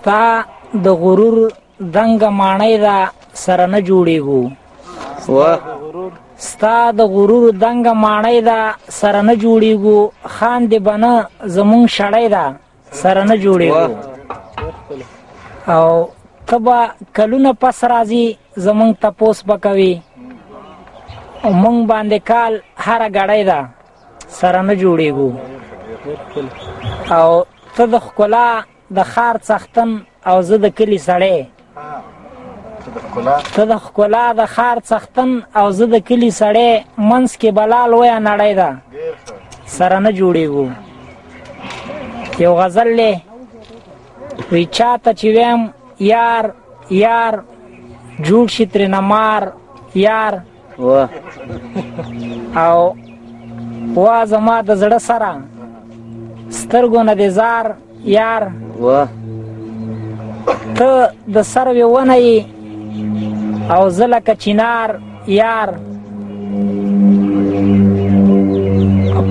ستا د غرور دنګه ماڼۍ ده، سره نه جوړېږو. واه. ستا د غرور دنګه ماڼۍ ده، سره نه جوړېږو. خان دې بنه زمونږ شړۍ ده، سره نه جوړېږو. او ته به کلونه پس راځي، زمونږ تپوس به کوي، او مونږ باندې کال هره ګړۍ ده، سره نه جوړېږو. او ته د ښکلا د ښار څښتن او زه د کلي سړی. ته د ښکلا د ښار څښتن او زه د کلي سړی، منځ کې بلا لویه نړۍ ده، سره نه جوړېږو. یو غزل دی، وی چاته چې ویم یار یار، جوړ شي ترېنه مار یار. واه. او وا زما د زړه سره سترګو نه دې زار یار. واه. ته د سروې ونه یې او زه لکه چینار یار.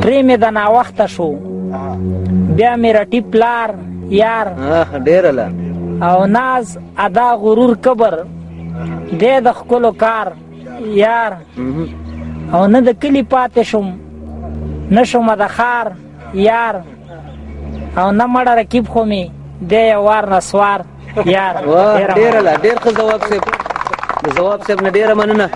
پرې مې د ناوخته شو، بیا مې رټي پلار یار. ډېره له. او ناز ادا غرور کبر دی د ښکلو کار یار. او نه د کلي پاتې شوم، نه شومه د ښار یار. او نه مړه رقیب خو مې دی یو وار نسوار یار. ډېره له، ډېر ښه ځواب صاحب. د ځواب صاحب نه ډېره مننه.